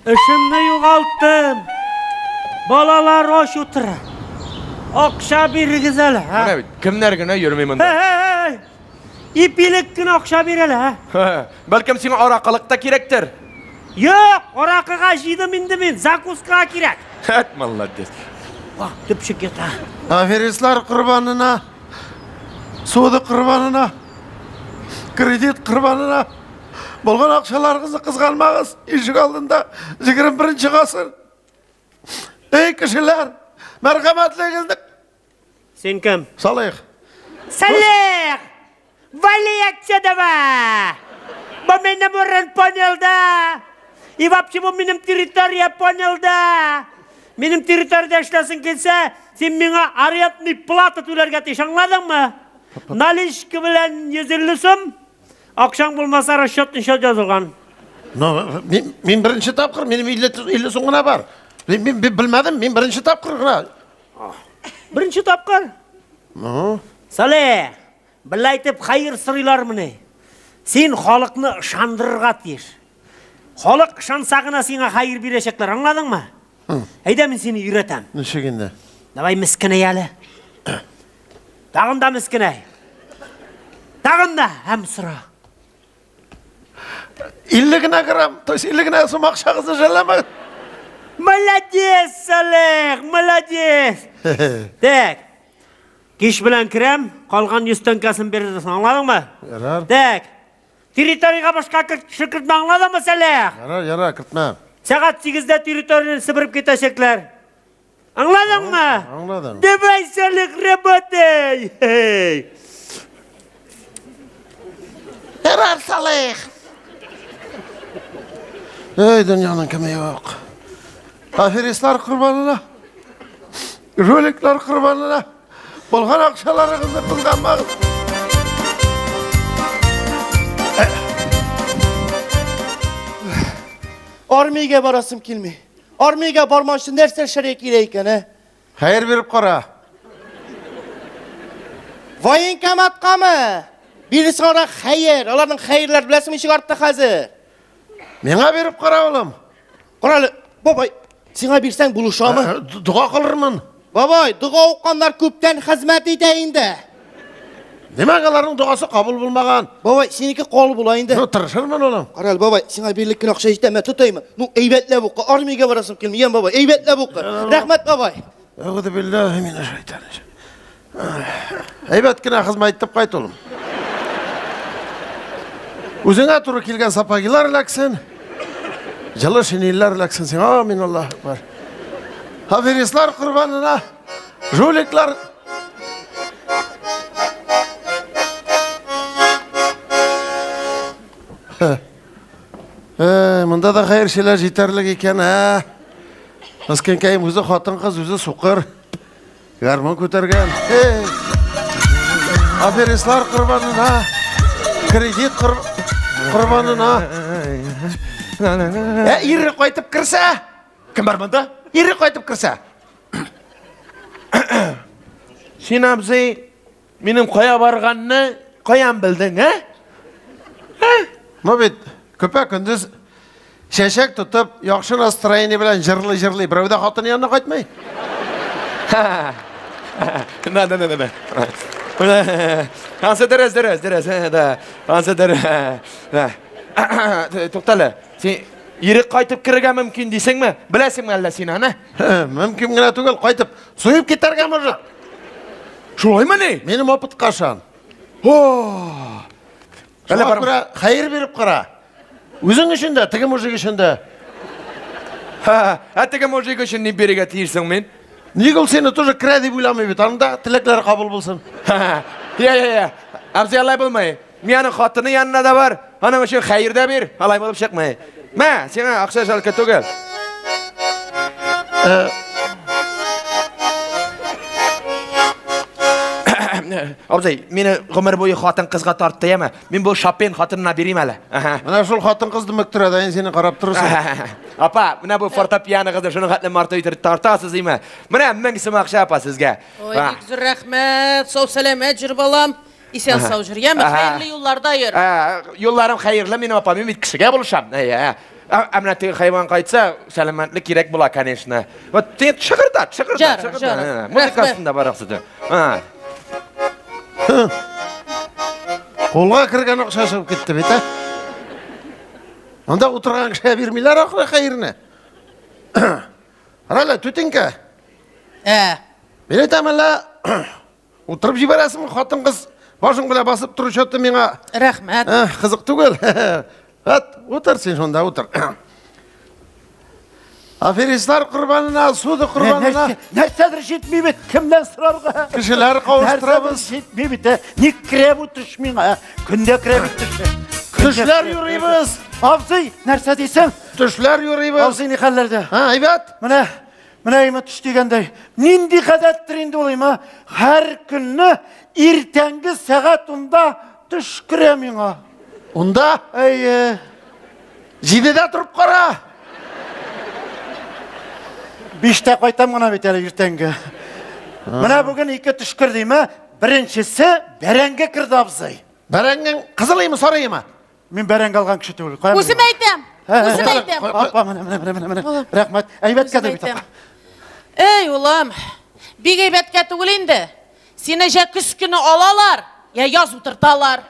Эшемне югалттым. Балалар ач утыра. Акча бирегез әле, ә? Менә бит, кемнәр генә йөрми монда. Эй, ипилек кенә акча бир әле, ә? Бәлкем сиңа аракылык та кирәктер. Юк, аракыга җыйдым инде мин, закускага кирәк. Хәт, молодец. Вах, төпчек ята. Аферистлар корбанына, суда корбанына, кредит корбанына булган акчаларыгызны кызганмагыз. Ишек алдында 21 гасыр. Эй, кешеләр, мәрхәмәтлегезне Син кем? Салих. Салих! Вали отсюда! Бу минем урын, понял, да? И вообще бу минем территория, понял, да? Минем территориядә эшләсең килсә, син миңа арендный плата түләргә тиеш, аңладыңмы? Наличка белән 150 сум, акчаң булмаса расчетный счет язылган. Но, мин, мин беренче тапкыр, минем 50, 50 сум гына бар. Мин, мин, мин белмәдем, мин беренче тапкыр гына. Беренче тапкыр. Ну, Салих, былай итеп хәер сорыйлармыни? Син халыкны ышандырырга тиеш. Халык ышанса гына сиңа хәер бирәчәкләр, аңладыңмы? Әйдә мин сине өйрәтәм. Ничек инде? Давай мескенәй әле. Тагын да мескенәй. Тагын да һәм сора. 50 генә грамм, то есть 50 генә сум акчагызны жәлләмәгез. Молодец, Салих, молодец. Так. Кич белән керәм, калган 100 тәңкәсен бирерсең, аңладыңмы? Ярар. Так. Территориягә башка кеше кертмә, аңладыңмы, Салих? Ярар, ярар, кертмә. Сәгать 8-дә территорияне себереп китәчәкләр. Аңладыңмы? Аңладым. Давай, Салих, работай! Hey. Ярар, Салих. Эй, дөньяның кеме юк. Аферистлар корбанына, жуликлар корбанына булган акчаларыгызны кызганмагыз. Армиягә барасым килми. Армиягә бармау өчен нәрсә эшләргә кирәк икән, ә? Хәер биреп кара. Военкоматкамы? Бирсең аларга хәер. Аларның хәерләр беләсеңме ничек артты хәзер? Миңа биреп кара, улым. Кара әле, бабай, сиңа бирсәң булышамы? Э, дога кылырмын. Бабай, дога укканнар күптән хезмәт итә инде. Димәк, аларның догасы кабул булмаган. Бабай, синеке кабул була инде. Ну, тырышырмын, улым. Кара әле, бабай, сиңа бирелеп кенә акча җитәме? Тотаймы? Ну, әйбәтләп укы. Армиягә барасым килми, ям бабай, әйбәтләп укы. Рәхмәт, бабай. Әгъүзу биллаһи минәш шайтанир. Әйбәт кенә хезмәт итеп кайт, улым. Үзеңә туры килгән сапогилар эләксен. Җылы шинельләр эләксен сиңа. Амин, Аллаһу акбар. Аферистлар корбанына, жуликлар Э, монда да хәерчеләр җитәрлек икән, ә? Мескенкәем үзе хатын-кыз, үзе сукыр. Гармун күтәргән. Эй! Аферистлар корбанына, кредит корбанына. Ә ире кайтып керсә? Кем бар монда? Ире кайтып керсә. Син абзый, минем кая барганны каян белдең, ә? Ну бит, көпә көндез чәчәк тотып, яхшы настроение белән җырлый-җырлый, берәү дә хатын янына кайтмый. Да, да, да, да. Ансы дөрес, дөрес, дөрес, да. Ансы дөрес. Да. Туктале, син ире кайтып керергә мөмкин дисеңме? Беләсеңме әллә син аны? Мөмкин генә түгел, кайтып суеп китәргә может. Шулаймыни? Минем опытка ышан. О! Шуңа күрә хәер биреп кара. Үзең өчен дә, теге мужик өчен дә. Ха, ә теге мужик өчен ни бирергә тиешсең мин? Ник ул сине тоже керә дип уйламый бит. Аның да теләкләре кабул булсын. Я, я, я. Абзый алай булмый. Мин аның хатыны янына да бар. Аның өчен хәер дә бир. Алай булып чыкмый. Мә, сиңа акча жалко түгел. Абзый, мине гомер буе хатын-кызга тартты, яме. Мин бу Шопен хатынына бирим әле. Менә шул хатын-кыз дөмектерә дә, инде сине карап торырсың. Апа, менә бу фортепианогызны шуның хәтле марту итеп тартасыз, име? Менә 1000 сум акча, апа, сезгә. Ой, бик зур рәхмәт. Сау сәламәт җыр балам. Исән сау җыр. Яме, хәерле юлларда йөр. Юлларым хәерле минем, апа. Мин бит кешегә булышам. Әйе. Ә менә теге хайван кайтса, сәламәтлек кирәк була, конечно. Вот син шыгырдат, шыгырдат, шыгырдат. Музыка астында барасыз. А. Кулга кергән акча чыгып китте бит, ә? Анда утырган кешегә бирмиләр ахры хәерне. Рәлә, түтенкә. Ә. Мин әйтәм әллә Утырып җибәрәсеңме, хатын-кыз башың белән басып тору чаты миңа. Рәхмәт. Кызык түгел. Ат, утыр син шунда, утыр. Аферистлар корбанына, суды корбанына. Нәрсәдер җитми бит, кемнән сорарга? Кешеләр кавыштырабыз. Җитми бит, ник керә бу төш миңа? Көндә керә бит төш. Төшләр юрыйбыз. Абзый, нәрсә дисең? Төшләр юрыйбыз. Абзый, ни хәлләрдә? Һа, әйбәт. Менә Менә имә төш дигәндәй, нинди гадәттер инде ул имә, һәр көнне иртәнге сәгать унда төш керә миңа. Унда? Әйе. Җидедә торып кара. Биштә кайтам гына бит әле иртәнге. Менә бүген ике төш керде имә. Беренчесе бәрәңге керде абзый. Бәрәңгең кызылыймы, сарыймы? Мин бәрәңге алган кеше түгел. Каян Үзем әйтәм. Үзем әйтәм. Апа, менә, менә, менә, менә. Рәхмәт. Әйбәткә дә бит, апа. Эй, улым, бик әйбәткә түгел инде. Сине җә көз көне алалар, я яз утырталар.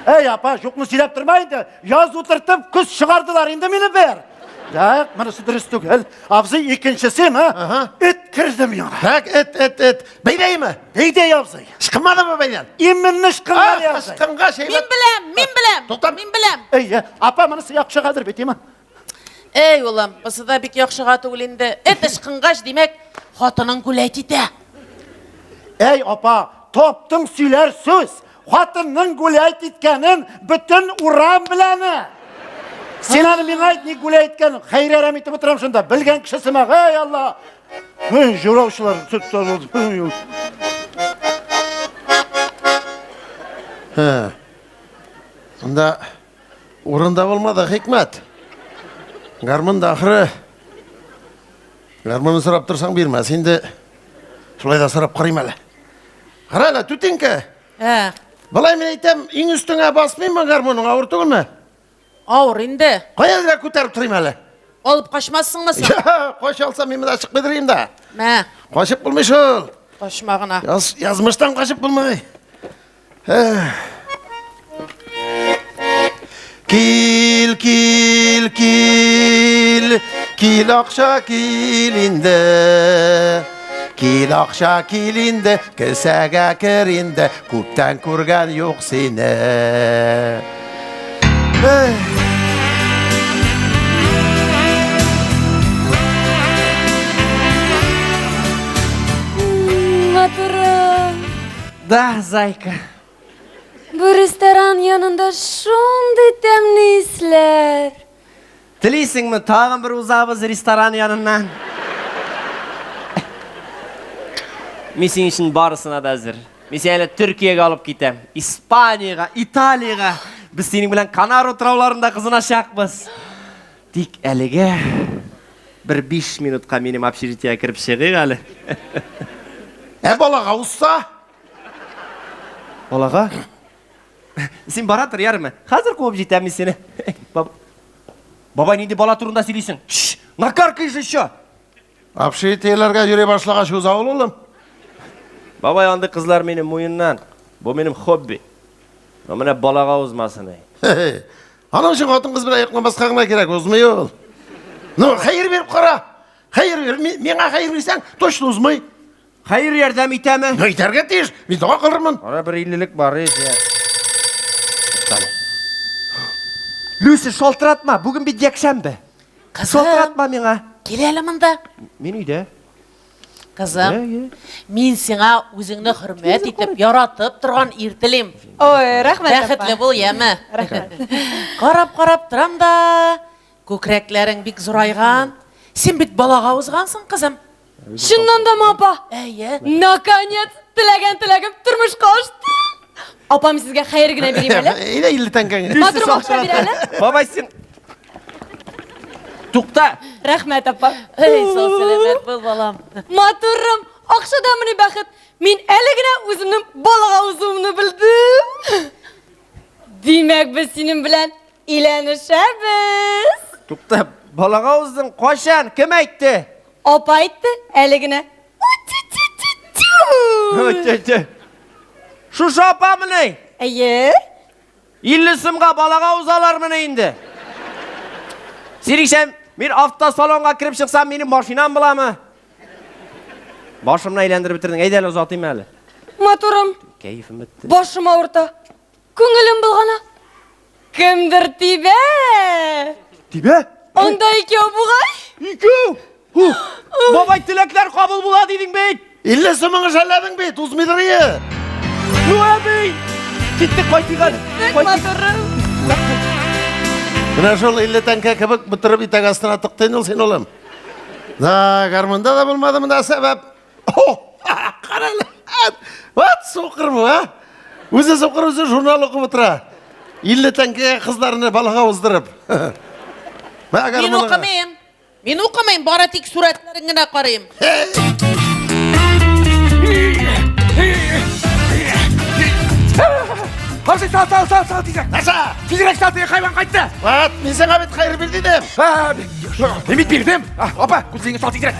Эй, апа, юкны сөйләп торма инде. Яз утыртып, көз чыгардылар инде мине бер. Так, монысы дөрес түгел. Абзый, икенчесе, ма? Эт керде миңа. Так, эт, эт, эт. Бәйдәйме? Бәйдәй, абзый. Ычкынмадымы бәйдән? Именно ычкынган, абзый. Ычкынгач, Мин беләм, мин беләм. Тукта. Мин беләм. Әй, апа, монысы яхшы хәзер бит, име? Эй, улым, бусы да бик яхшыга түгел инде. Эт ычкынгач, димәк, хатының гуләйт итә. Әй, апа, топтың сөйләр сүз. Хатынның гуләйт иткәнен бөтен урам беләне. Син аны миңа әйт, ник гуләйт иткәнен. Хәер әрәм итеп утырам шунда. Белгән кеше сымак. Әй, Алла. Эй, жураучылар. Анда урында булмады, хикмәт. Гармун да ахыры. Гармунны сорап торсаң бирмәс инде. Шулай да сорап карыйм әле. Кара әле, түтенкә. Ә. Болай мин әйтәм, иң өстеңә басмыймы гармуның, авыр түгелме? Авыр инде. Кая әзрәк күтәреп торыйм әле? Алып качмассыңмы соң? Кача алсам, мин монда чыкмый торыйм да. Мә. Качып булмый шул. Качма гына. Яз, язмыштан качып булмый. Кил, кил, кил, кил акча кил инде. Кил акча кил инде, кесәгә кер инде, күптән күргән юк сине. Матурым. Да, зайка. Бу ресторан янында шундый тәмле исләр. Телисеңме, тагын бер узабыз ресторан яныннан. Мин синең өчен барысына да әзер. Мин сине әле Төркиягә алып китәм, Испаниягә, Италиягә. Без синең белән Канар утрауларында кызыначакбыз. Тик әлегә бер 5 минутка минем общежитиегә кереп чыгыйк әле. Ә балага узса? Балага? Син бара тор, ярымы? Хәзер куып җитәм мин сине. Баб... Бабай, нинди бала турында сөйлисең? Шш, накаркаешь еще! Общежитиеләргә йөри башлагач уза ул, улым. Бабай, андый кызлар минем муеннан. Бу минем хобби. Но менә балага узмасын, эй. Аның өчен хатын-кыз белән йокламаска гына кирәк, узмый ул. Ну, хәер биреп кара. Хәер бир, миңа хәер бирсәң, точно узмый. Хәер ярдәм итәме? Ну, итәргә тиеш. Мин дога кылырмын. Ара бер иллелек бар, ич. Люся, шалтыратма. Бүген бит якшәмбе. Кызым. Шалтыратма миңа. Кил әле монда. Мин өйдә. Кызым, мин сиңа үзеңне хөрмәт итеп, яратып торган ир телим. Ой, рәхмәт, апа. Бәхетле бул, яме. Рәхмәт. Карап-карап торам да, күкрәкләрең бик зурайган. Син бит балага узгансың, кызым. Чыннан дамы, апа? Әйе. Наконец, теләгән теләгем тормышка ашты. Апа, мин сезгә хәер генә бирим әле. Әйдә, 50 тәңкәңне. Матур акча бир әле. Бабай, син... Тукта! Рәхмәт, апа. Эй, сау сәламәт бул, балам. Матурым, акчада мени бәхет. Мин әле генә үземнең балага узуымны белдем. Димәк, без синең белән Өйләнешәбез. Тукта, балага уздың кайчан? Кем әйтте? Апа әйтте, әле генә. Үтү-тү-тү. Шушы апамыни? Әйе. 50 сумга балага узалармыни инде? Синеңчә, мин автосалонга кереп чыксам, минем машинам буламы? Башымны әйләндереп бетердең. Әйдә әле озатыйм әле. Матурым. Кәефем бетте. Башым авырта. Күңелем болгана. Кемдер тибә. Тибә? Анда икәү бугай. Икәү? Бабай теләкләр кабул була дидең бит. 50 сумыңны жәлләдең бит, узмыйдыр ие. Ну, әби! Киттек, кайтыйк әле. Бик матурым. Менә шул 50 тәңкә кебек бөтереп итәк астына тыкты инде ул син, улым. Да, гармунда да булмады монда сәбәп. О, кара әле. Вот сукыр бу, а? Үзе сукыр, үзе журнал укып утыра. 50 тәңкәгә кызларны балага уздырып. Мә Мин гармуныңа. укымыйм. Мин укымыйм, бары тик сурәтләрен генә карыйм. Абзый, сал, сал, сал, сал, тизрәк. Нәрсә? Тизрәк сал, теге хайван кайтты. Вот, мин сиңа бит хәер бир дидем. Мин бит бирдем. Апа, күзлегеңне сал тизрәк.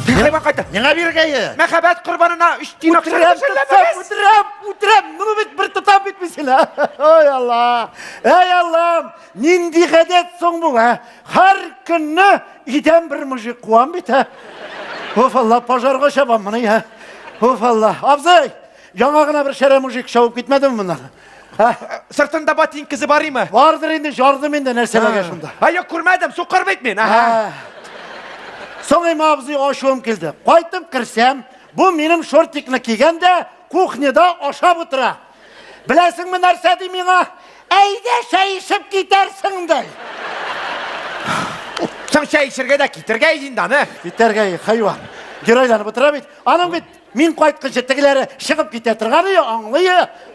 Теге хайван кайтты. Миңа биргәе. Мәхәббәт корбанына өч тиен акча Үтерәм, үтерәм, үтерәм. Моны бит бер тотам бит мин сине. Ой, Алла. Эй, Аллам, нинди гадәт соң бу, ә? Һәр көнне өйдән бер мужик куам бит, ә? Уф, Алла, пожарга чабам моны, ә? Уф, Алла. Абзый, яңа гына бер шәрә мужик чабып китмәдеме моннан? Ә? Сыртында ботинкасы бар име? Бардыр инде, жардым инде нәрсәләргә шунда. Ә, юк, күрмәдем, сукыр бит мин. Аһа. Соң инде абзый ачуым килде. Кайтып керсәм, бу минем шортикны кигән дә кухняда ашап утыра. Беләсеңме нәрсә ди миңа? Әйдә чәй эчеп китәрсең ди. Соң чәй эчергә дә китергә иде инде аны. Китәргә хайван. Геройланып утыра бит. Аның бит мин кайтканчы тегеләре чыгып китә торган иде, аңлый.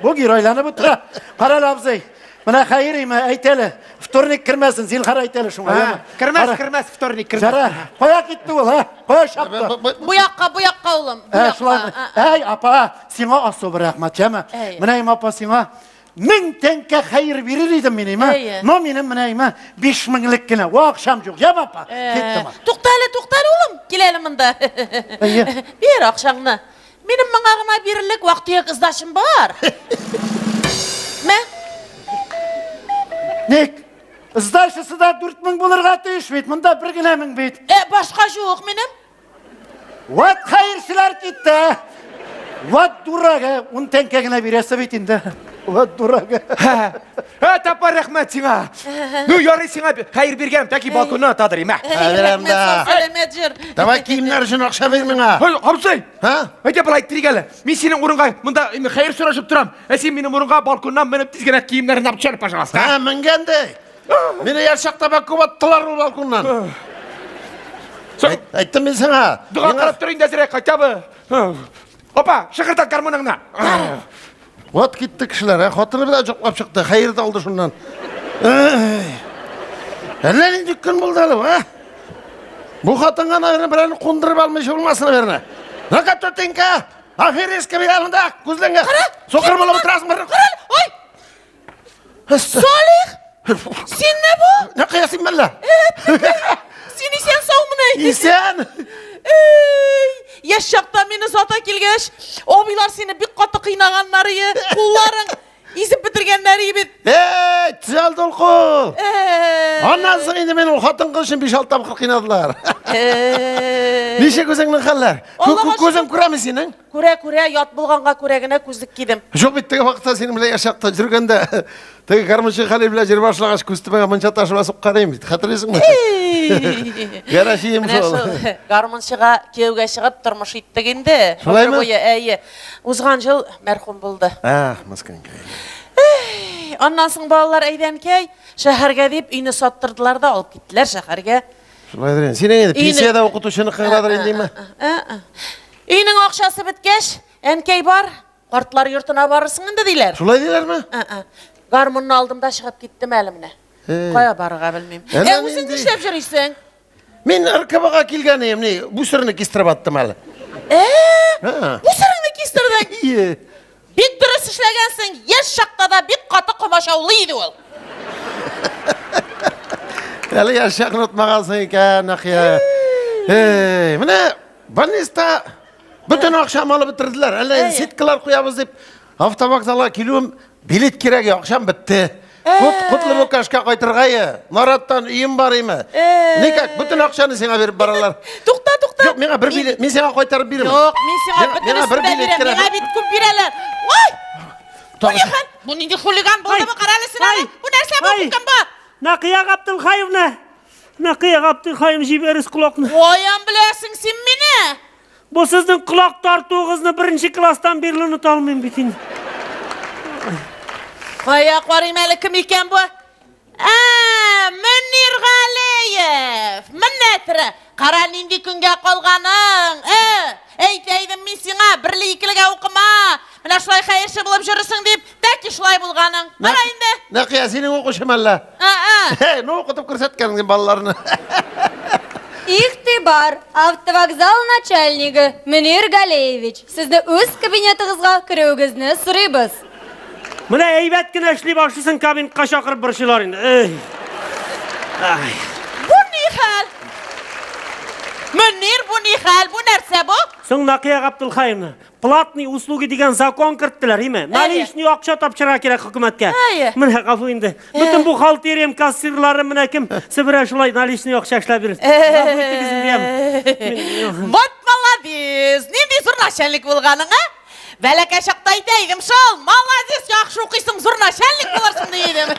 Бу геройланып утыра. Карале абзый. Менә хәер име, әйт әле. Вторник кермәсен, зинһар әйт әле шуңа. яме? Кермәс, Кара. кермәс, вторник кермәс. Жара, кая китте ул, а? Кая чапты? Бу якка, бу якка, улым. Бу Ә, якка. шулай. А, а. Әй, апа, сиңа особо рәхмәт, яме? Әй. Менә им апа сиңа 1000 тәңкә хәер бирер идем мин, име? Әйе. Но минем менә име 5000лек кенә. Ва акчам юк, яме апа? Э, Киттем. Тукта әле, тукта әле, улым. Кил әле монда. Әйе. Бир акчаңны. Минем моңа гына бирерлек вак-төяк ыздашым бар. Мә. Ник? Сдачасы да 4000 булырга тиеш бит. Монда бер генә мең бит. Э, башка юк минем. Вот хәерчеләр китте. Вот дурак, э, ун тәңкә генә бирәсе бит инде. Вот дурак. Ә, тапа рәхмәт сиңа. Ну, ярый сиңа хәер биргән, тәки балконнан атадыр, имә. Бирәм Рәхмәт, дә. сау сәламәт җыр. Давай киемнәр өчен акча бир миңа. Ой, абзый, Һа? әйдә болай иттерик әле. Мин синең урынга монда инде хәер сорашып торам. Ә син минем урынга балконнан менеп тиз генә киемнәреңне алып төшер, пожалуйста. Һа, менгән ди. Мине яшь чакта бик күп аттылар ул балконнан. Соң, Әйттем мин сиңа. Дога Миңа- кылып тор инде әзрәк, хотя бы. Опа, шыгырдат гармуныңны. Вот китте кешеләр, ә хатыны белән җоклап чыкты, хәер дә алды шуннан. Эй! Әллә нинди көн булды әле, а? Бу хатынга, наверное, берәрне кундырып алмыйча булмасын, наверное. Ну-ка, тетенька, аферистка бир әле монда, күзлеңгә. Сукыр булып утырасың бер. Кара, ой, Салих! Синме бу? Нә кыясың мәллә? Син исән саумыни? Исән. Эй, яшь чакта мине сата килгәч, абыйлар сине бик каты кыйнаганнар ие, кулларың изеп бетергәннәр ие бит. Эй, төзәлде ул кул. Эй. Аннан соң инде мин ул хатын-кыз өчен 5-6 тапкыр кыйнадылар. Эй. Ничек үзеңнең хәлләр? Аллага Күзең күрәме синең? Күрә, күрә, ят булганга күрә генә күзлек кидем. Юк бит, теге вакытта синең белән яшь чакта йөргәндә, теге гармунчы Хәлил белән җыр башлагач, күз төбеңә мунча ташы белән суккан идем бит, хәтерлисеңме? Гәрәчием Менә шул. шул гармунчыга кияүгә чыгып тормыш иттек инде. Шулаймы? Гомер буе, әйе. Узган ел мәрхүм булды. Ах, мескенкәй. Эй, аннан соң балалар әйдәнкәй, шәһәргә дип өйне саттырдылар да алып киттеләр шәһәргә. Шулайдыр инде. Синең инде Өйне- пенсиядә укытучыныкы гынадыр инде, димме? Ә-ә. Өйнең акчасы беткәч, әнкәй бар, картлар йортына барырсың инде диләр. Шулай диләрме? Ә-ә. Гармунны алдым да чыгып киттем әле менә. Кая барырга белмим. Әллә Ә үзең нинди- нишләп йөрисең? Мин РКБга килгән идем, ни, бүсерне кистереп аттым әле. Ә? Һа. Бүсереңне кистердең? Ие. Бик дөрес эшләгәнсең. Яшь чакта да бик каты комачаулый иде ул. Әле яшь чакны онытмагансың икән, Нәкыя. Эй, менә больниста бөтен акчамны алып бетерделәр. Әллә инде сеткалар куябыз дип автовокзалга килүем билет кирәк, акчам бетте. Кут, Котлы Букашка кайтырга е. Нараттан өем бар име? Никак, бөтен акчаны сиңа биреп баралар. Тукта, тукта. Юк, миңа бер билет, мин сиңа кайтарып бирәм. Юк, мин сиңа Миңа- миңа бер бөтенесен дә билет бирәм. кирәк. Миңа бит күп бирәләр. Ой! Бу Тагын- ни хәл? Бу нинди хулиган булдымы? Кара әле син Ай! аны. Бу нәрсә бу? Ай! Бу кем бу? Нәкыя Габделхаевна! Нәкыя Габделхаевна, җибәрегез колакны. Каян беләсең син мине? Бу сезнең колак тартуыгызны беренче класстан бирле оныта алмыйм бит инде. Кая карыйм әле кем икән бу? Ә, Мөнир Галиев! Менә тере. Кара нинди көнгә калганың. Ә, әйтә идем мин сиңа, берле икелегә укыма. Менә шулай хәерче булып йөрерсең дип, тәки шулай булганың. Кара инде. Нәкыя, синең укучым әллә? Ә, ә. Һей, ну укытып күрсәткән балаларны. Игътибар, автовокзал начальнигы Мөнир Галеевич, сезне үз кабинетыгызга керүегезне сорыйбыз. Менә әйбәт кенә эшли башлыйсың, кабинетка чакырып борчыйлар инде. Эй. Ай. Бу ни хәл? Мөнир, бу ни хәл? Бу нәрсә бу? Соң Нәкыя Габделхаевна, платный услуги дигән закон керттеләр, име? Наличный акча тапшырырга кирәк хөкүмәткә. Әйе. Менә гафу инде. Бөтен бухгалтериям, кассирлары менә кем себерә шулай наличный акча эшләп йөрер. Гафу итегез инде, ям. Вот молодец! Нинди зур начальник булганың, а? Бәләкәй чакта әйтә идем шул, молодец, яхшы укыйсың, зур начальник булырсың ди идем.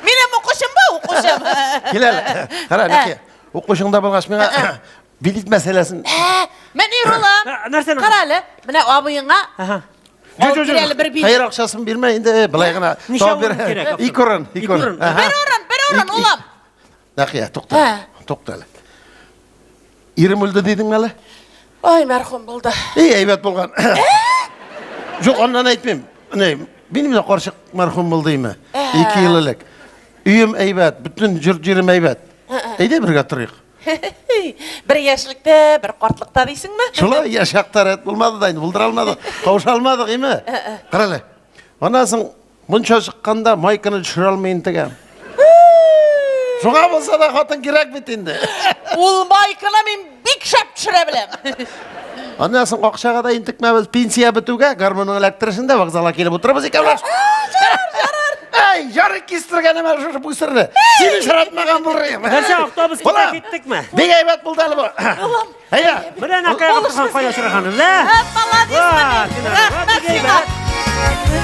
Минем укучым бу, укучым. Кил әле. Кара, Нәкыя, укучың да булгач, миңа билет мәсьәләсен. Ә, Мөнир улым. Ә, нәрсәне? Кара әле, менә абыеңа Аһа. алып бир әле бер билет. Хәер акчасын бирмә инде, былай гына. Ничә Табып урын бир. кирәк, Ике урын, ике Ике урын. урын. Аһа. Бер урын, бер урын, улым. Нәкыя, тукта. Ә. Тукта әле. Ирем үлде дидеңме әле? Ой, мәрхүм булды. Эй, әйбәт булган. Юк, аннан әйтмим. Не, минем дә карчык мәрхүм булды име? 2 ел элек. Өем әйбәт, бөтен җорт җирем әйбәт. Әйдә бергә торыйк. Бер яшьлектә, бер картлыкта дисеңме? Шулай яшь чакта рәт булмады да инде, булдыра алмадык, кавыша алмадык, име? Кара әле. Аннан соң Мунча чыкканда майканы төшерә алмый интегәм. Шуңа булса да хатын кирәк бит инде. Ул майканы мин бик шәп төшерә беләм. Аннан соң акчага да интекмәбез. Пенсия бетүгә гармунның эләктерешен дә вокзалга килеп утырабыз икәүләш. Ярар, Әй, ярый кистергәнем әле шушы бүсерне. Сине очратмаган булыр идем. Нәрсә, автобус китә киттекме? Бик әйбәт булды әле бу. Әйдә. Менә Нәкыя Габделхан кая очраганын, да? Молодец, Рәхмәт сиңа.